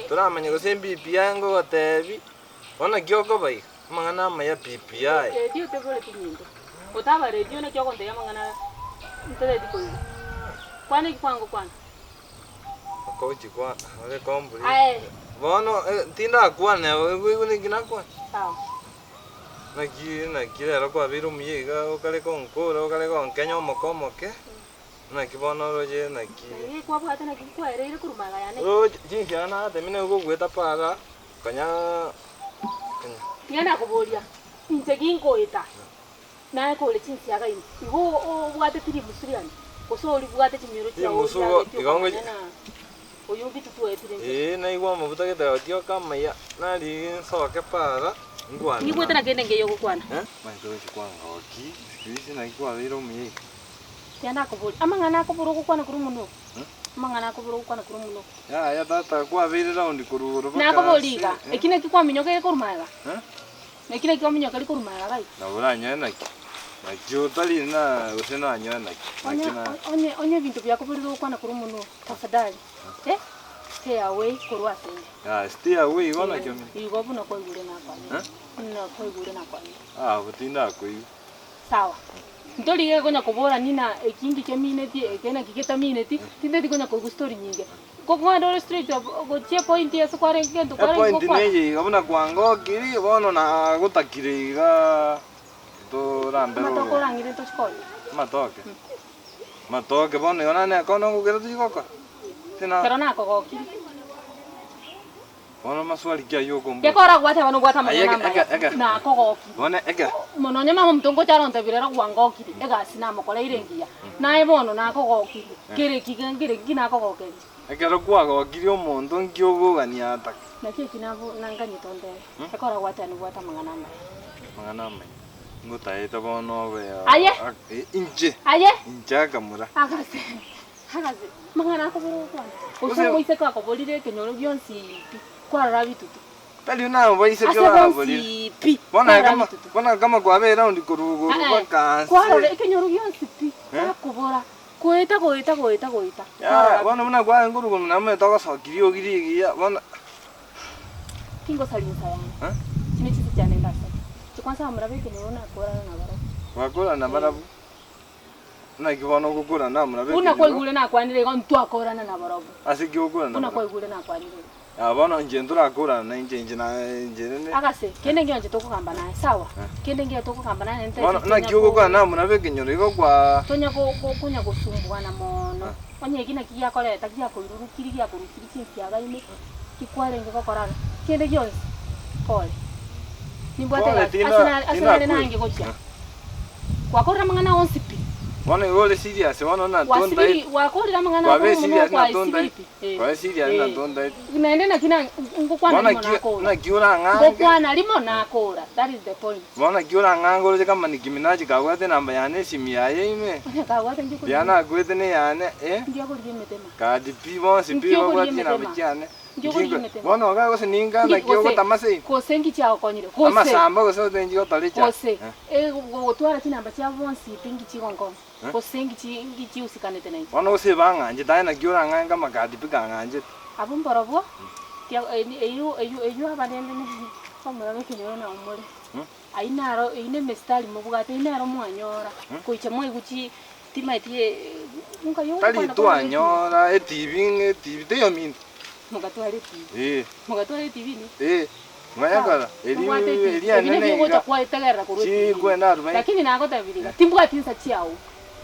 Toramanya gose eBPI ngogotebi, bono naki okoba iga, amang'ana amaya BPI. Redio teboreti binto. Otaba redio naki ogontebia amang'ana ntareti koigwa. Kwana eki kwangokwana. Okochi kwa ore complete. Aye. Bono eh, tindakwana oigwe naki nakwana. Sawa. Naki naki rero kwabeire omuya iga okare konkora okare gonkenya omoke omoke, naki bono oroche naki. Naye kwabwate naki kwaereire korwa magega yane. Roche chinsiaga natemire gogoeta para konya konya. Tiga nakoboria, inche ginkoeta, naye kore chinsiaga ime, igo obwate tirimusu riane, gose oribwate chimioro chiao Rimusu oriagetie igo okomanya ng'a oyo mbitutu oetire inche. Ee naigwa amabuta gete gotioka amaya, narigia nsoke para nkwane Nigwete naye. na kende nkeiyo gokwana. Eh, omanyete gochia kwangoki, siku hizi naki kwabeire omuya iga. Tiga nakoboria, amang'ana akobora ogokwana korwa omonwa oo, amang'ana akobora ogokwana korwa omonwa oo. Yaya tata kwabeire round korwa igoro mpaka Nakoboria ase, iga, eh? eki naki kwaminyokeire korwa magega? Eh? Naki naki kwaminyokeire korwa magega iga? Nabo oranyoe naki? Naki otari na gose nanyoe naki? Onye, Naki na onye, onye ebinto biakoborire ogokwana korwa omonwa oo, tafadhali, eh, stay away korwa ase inde. Yaya stay away igo naki omino? Igo buna kwaigure nakwanire. Eh? Buna kwaigure nakwanire. Abwo tindakoigwa. Sawa. Ntorigereria konya kobora nina eki nkikemineti eke naki getamineti, tinteti konya koigwa story nyinge. Kogenda ore straight gochia epoint ase kwarenge gento kwarenge Epoint gokwana. neye iga buna kwangokiri bono nagotakire iga torambere Amatoke oroche. orang'ire ntochikonya. Amatoke? Amatoke bono igo nane ekono ngokera tochigokora? Tina. Ekero nakogokire. Bono maswali ki ayio okomboria? Geka oragwateba nobwate Aye, amang'ana eke, amaya, eke, eke. nakogokire. Bono eke. Mono onye mama omonto ngocha arontebire ere gwangokire, egasi namokoreire engiya, naye bono nakogokirie, kere eki kere eki nakogokeria. Ekero kwagokirie omonto nki okogania atake? Naki eki nabo nanganyete ontebe, eke oragwateba nobwate amang'ana amaya. Amang'ana amaya. Ngotaete bono obe Aye! inche. Aye! Inche akamura. Agase. Agase, amang'ana akobora ogokwana, gose omoiseke akoborire ekenyoro gionsi pi, kwarora bitutu. Tari buna abaiseke Ase baborire. bonsi pi, Bono kwarora kama bitutu. bono kama kwabeire raundi korwa igoro Eh, mpaka anse. kwarora ekenyoro gionsi pi, Eh? bakobora, goeta goeta goeta goeta, Ya, kwarora bono buna kwarenge korwa igoro namanyete ogosokia riogi rigiya bono. Tingosaria insa yane, Eh? chine chinsa chiane ndasarie. Inche kwanza abamura b'ekenyoro nakorana nabarabwo. Gwakorana nabarabwo. Naki bono ogokorana namuna Buna b'ekenyoro? kwaigure nakwanire igo, ntwakorana nabarobwo. Ase ki ogokorana Buna nabarabwo? kwaigure nakwanire igo. Ah, bono inche ntorakorana nainche, inche na inche rende. Agase, kende nkio tokogamba naye, sawa? Kende nkio tokogamba naye naende Bono tonya naki ko- ogokorana namuna b'ekenyoro igo kwa. tonya ko- ko- konya gosumbuana mono. Onye eki naki giakoreta giakoirurukiri giakorukiri chinsiaga ime, ki kwarenge gokora iga, kende gionsi, pole. Nimbwate Pole egasi, tinda ase nare ase nare tindakweba. nange gochia. Gwakorire amang'ana onsi pi. Bono igo ore serious bono na Gwasibiri, tontaeti. gwakorire amang'ana Kwabe ako mono serious na kwaesibiri tontaeti. pi. Eh. Kwabe serious na Eh. tontaeti. Naende naki na ngokwana Bono rimo naki nakora. naki orang'ange. Ngokwana rimo nakora. That is the point. Bono naki orang'ange oroche kama Nicki Minaj kabwate enamba yane esimi yaye ime. Onye kabwate nki Riria okorigia. nakwete neyane eh. Nki okorigia emetema. Cardi B bonsi pi Nki okorigia babwate chinamba emetema. chiane. Nki okorigia emetema. Bono iga gose ninga Nki naki gose ogotama ase ime. gose nki chiagokonyire. Gose. Amasamba gose otenchi gotora echae. Gose eh gotwara chinamba chiabo bonsi pi nki chigonkonya. Gose nki nki chiusikanete nainche. Bono gose bang'anchete aye naki orang'ange kama Cardi B kang'anchete. Abwo mborobwo kia eywo eywo eywo abarende ne omorero bw'ekenyoro nao more. Ayio naro eyio ne emesitari mobwate eyio nero mwanyora goicha mwaigwa chi timaeti nkai Tari ogokwana korwa twanyora etibi ng'a etibi teiyo minto. Mogatwara etibi. Eh. Mogatwara etibi inwe. Eh. Manya kora eri Mobwate etibi. eri Ebi enene nabio ogocha iga. kwaetegerera korwa etibi. Chikwenda arubaini. Lakini nagotebirie iga, timbwati insa chiao.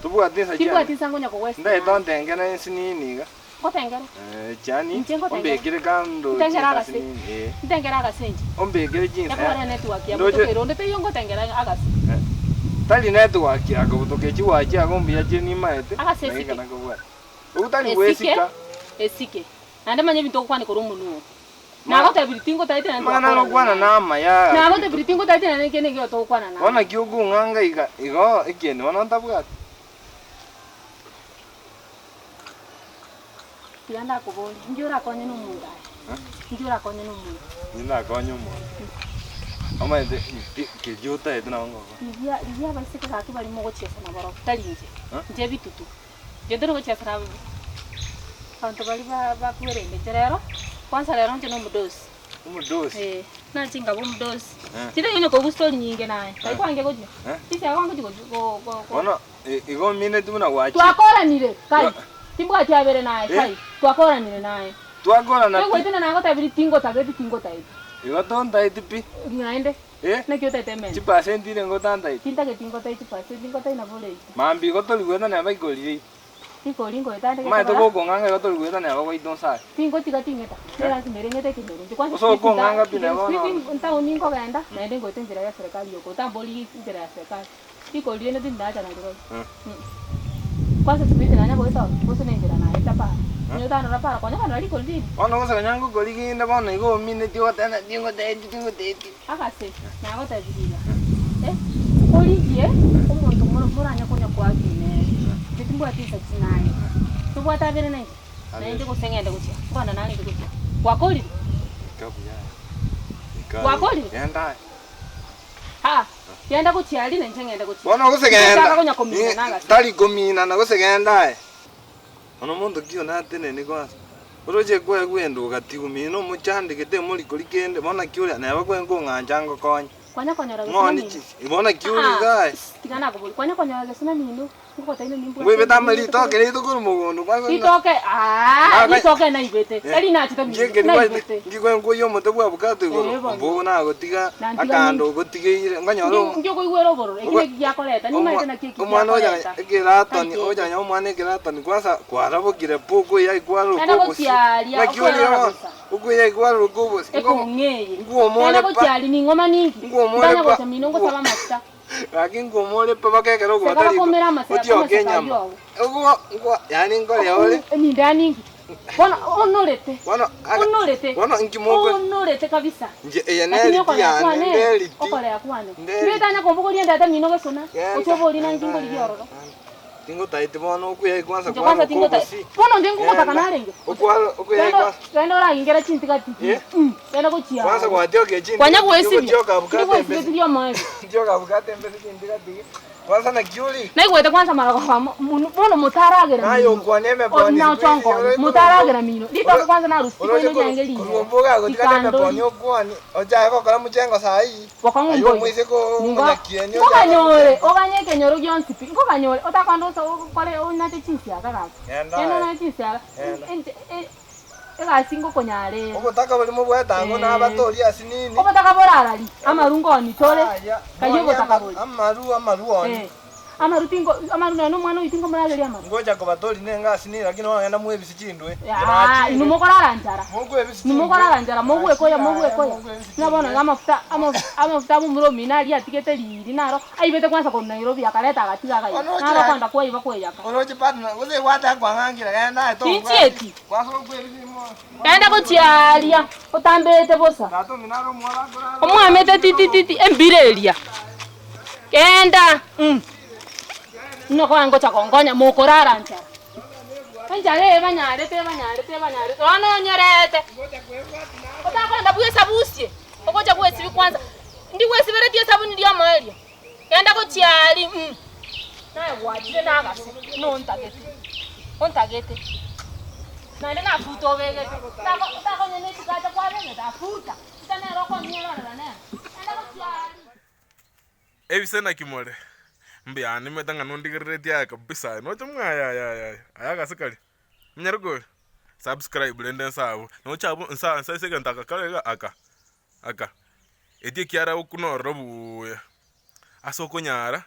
Tobwati insa chiane. Timbwati insa ngonya kogwestia Ndaete naye. ontengere ensinini iga. Ngotengere. Eh, chiani Inche ngotengere. ombekere kando Ntengere chinsa agase. sinini eh. Ntengere agase inche. Ombekere chinsa Ekore enetwork ya Ndoche- botoka onde taiyo ngotengera agase. Eh, tari network yakobotoka echi gwachia iga mbuya chire nimaete Agase naki esike. ekero nkobwata. Ogo tari Esike, gwesika. esike. Naende manya ebinto ogokwana korwa omonwa oo. Nagotebirie tingotaete naende Amang'ana twakwana agokwana naye. namaya Nagotebirie tingotaete naende ekio nekio togokwana naye. Bono naki okong'anga iga igo ekieni bono ntabwati. Tiga ndakoborie, inki orakonye na omonto aye? Inki orakonye na omonto? Inche ndakonye omonto, omanyete ki keria otaete nabo ngokora. Rigia rigia abaiseke gaki baria mogochiesa nabarobwo, tari inche, Eh? inche ebitutu. Inche ntari gochiesa na abanto baria ba bakwerende. Inche rero, kwanza rero inche na omodosi. Omodosi? Eh, nache nkaba omodosi. Eh. Tintari konya koigwa story nyinge naye, ngai kwange gochia, Eh? chinsa kwange gochia go go go. Bono igo omineti buna gwachire. Twakoranire, kai, timbwati abere naye, Eh? kai, twakoranire naye. Twakorana pi. Toigwete na nagotebirie tingotabeti tingotaeti. Igo tontaeti pi. Naende, Eh? naki otaete emene? Chipercent ire nigo otantaeti. Tintageti ngotai chipercent, ngotai nabo ore ime. Mambia igo tori goetania aba igoro riaito. Rikori ngoeta ande Omanyete getabara. gokong'anga igo tori goetania aba gwaito nse aye. Tingotiga ting'eta, ne lasima ere ng'ete ekenyoro inche. Kwanza Gose okong'anga pi neba siku bono. hizi ntaoni nkogenda, naende ngoeta enchera ya serikali yoka, otambori enchera ya serikali. Rikori riaino tindacha narirorio. Kwanza siku hizi nanya goeta ororo, gose na enchera naeta para. Onye otanora para, konya konyora rikori riria. Bono gose konya ngokorigia inde bono igo omineti ogoteba tingotaeti tingotaeti. Agase, nagotebirie iga, eh, origie omonto moro moranye konya koagia nere, inche timbwati nsaki naye, tobwate abere nainche, naende gose ng'ende gochia, nkogenda narenge gochia, gwakorire? Ika buya aye. Ika Gwakorire? Genda aye. Aa, genda gochia aria nainche ng'ende gochia. Bono gose Inche genda, nchaka konya komina nagase. tari kominana gose genda aye. Bono monto ki onatenene kwanza? Oroche kwegwa enduga tigumina omochandegete emorikori kende, bono naki oria neba kwe nkong'ancha ngokonye. Kwanya konyora gesona Ng'oni mino. chi bono naki ore iga aye? Tiga nakoboria, kwanya konyora gesona mino, ngogotebi nimbwate Ngoibete ama ritoke rito korwa mogondo kwanza ng'a Ritoke, aah, Naga- ritoke naibete, Eh, tari nachete mino, ngiekeri naibete. ngikwe nkoiyia omote bwa avocado igoro, Eh, bono. mbogo nagotiga Nantiga akando ninki? ogotigeire, nkonyora Nki nki okoigwera obororo, eki Ogwa- naki giakoreta, nimaete naki eki omwana ocha giakoreta. ekeratoni Tari ocha konya omwana ekeratoni kwanza kwarabokire pi okoiyai kwaroka Naende obosie gochiaria, naki oria okoerora bono bosa. okoiyai kwaroka obosie Ekong'eye. ngwomore Naende pa gochiaria ning'oma ninki? Ngwomore Ntanya pa- gocha mino ngosaba amafuta. Gaki ngwomore pa baka ekero Seka ogwata riko bakomera amasera otioke amaseka enyama ayio ago. Ogo ngwa yaani nkoria ore Eminda yane inki? Bono onorete. Bono aga Onorete. bono inki moko Onorete kabisa. Inche eye Lakini neriti okorea yane kwane, nderiti. okorea kwane. Nderiti. Tibetanya kombogoria endata mino gesona, Genda, oche oborie naki genda, nkorigia genda, ororo. genda. Tingotaeti bono okoyai kwanza Inche kwanza kwaroka tingota obosi. bono inche nkogotaka Genda. narenge. Okwaro okoyai Genda kwanza. genda orangingere chintigati. Eh? Genda gochia. Kwanza gwatioka chintigati. Kwanya gwesibia. Gotioka abukate Tindi gwesibia embese. tiri omoerio. Tioka abukate embese chintigati. Kwanza naki ore? Naigwete kwanza marogoba bono motaragera Naye mino. okwane emeponi Nao siku hizi chongo ore motaragera mino. Ritoke kwanza narusirie Oroche koino riange rinyoro. korwa mboga agotiga na emeponi Rikandori. okwani ochae gokora mochengo saa hii. Bokong'u Aye mboigo. omoiseke Nigo omonyakieni ochae nkoganyore oganye ekenyoro gionsi pi nkoganyore otakonde ose okore onate chinsiaga gaki. Genda Genda aye. onate chinsiaga. Genda. Inche egasi ngokonyara ere. Obotaka boria mobwate ang'o Eh. nabatori ase nini? Obotaka borarari, amaru ngoni tore, Aya, kayio ng'onie obotaka boria. Amaru, amaru oni. Eh. Amaru tingo amaru nonya na omwana oyio tinkomorageria amaru. Ngocha kobatori nengasi nere lakini ogenda mwebisi chindwe. Yaa, inwe mokorara nchara. Mokwebisi Inwe chindwe. mokorara nchara, mogwekoya mogwekoya. Buna bono iga amafuta ama amafuta abwo omino aria atigete riiri naro aibete kwansa korwa Nairobi akareta agatiga agaiba. Naro akoenda kwaiba kweyaka. Oroche partner, gose gwataka kwang'angira genda aye tobwati. Tinchieti. Kwasoa okwebisi imo. Genda gochia aaria otambeete bosa. Tata omino are omworo akorara. Omwamete titititi embira eria. Genda mm. Buna konya ngocha konkonya mokorara nchara. Enchara eye ebanyarete ebanyarete ebanyarete bono onyerete. Otakoenda bwesabusie, ogocha gwesibia kwanza. Ndigwesiberetie esabuni riomoerio. Genda gochia aaria mm. Naye gwachire nagase buna ontagete, ontagete. Naende nafuta obegete, otako otakonywa ne chikacha kwabegete afuta, futa nere okonyierorera nere. Genda gochia aaria. Ebise naki more? Mbuya nimanyete ng'a nondigereretie aya kabisa aya noche mwaye aya aya aya aya agase karia monyare kore? Subscribe rende nse abwo noche abwo nsa nsa ase egento aka kare iga aka aka eti ekiara okune ororo buuya ase okonyara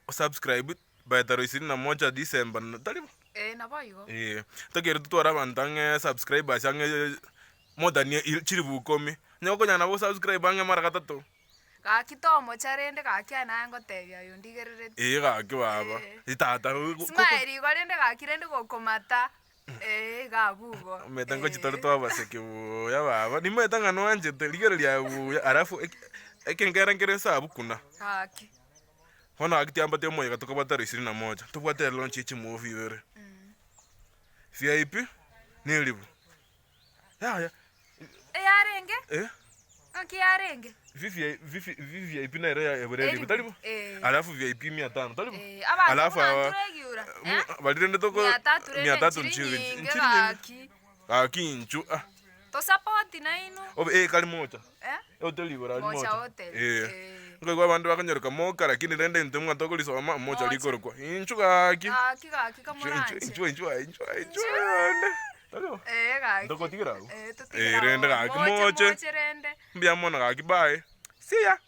osubscribe by tarehe ishirini na moja December tari bo? Ee naboigo. Ee, tokeire totware abanto ang'e subscribers ang'e more than chilifu ikomi, onye gokonyara nabo osubscribe ang'e mara gatato. Gaki tomocha rende gaki aye naye ngotebia oyo ondigereretie. Ee gaki baba, Ee. tata Smile igo rende gaki rende gokomata, ee iga abwo igo. Omanyete ngochi tore twabaseke buya baba, nimanyete ng'a nwanchete rigereria aye buya alafu eke ekengere nkere nse abwo kuna. Gaki. Bono gaki tiambate omoyega tokabwata tarehe ishirini na moja, tobwate elaunch ye chimovie ibere, VIP na eribu. Yaya. Eyarenge? Eh? Ng'aki yarenge? VVI VV VVIP nere ya ebere eribu, tari bo? Eh. Alafu VIP mia tano, tari bo? Eh, abanto Alafu buna aba ntore egiura, eh? baria rende toko Mia tatu rende mia tatu nchiri nchiri nyinge nchiri nyinge. gaki. Gaki inchu ah. Tosapoti nainwe. Obe eh kari mocha. Eh? Ehoteli igoro aria Mocha mocha. hotel, Eh. eh. Nkoigwa abanto bakonyeroka moka lakini rende intwe mwa tokorisoma mocha Mocha. rikorokwa. Inchu gaki. Gaki gaki Inchu kamoranche. inchu inchu inchu inchu inchu rende. Tari bo? Eh gaki. Ntogotigera abwo? Eh totigere Eh rende abwo. gaki Moche moche. moche rende. Mbuya mono gaki bye. See ya.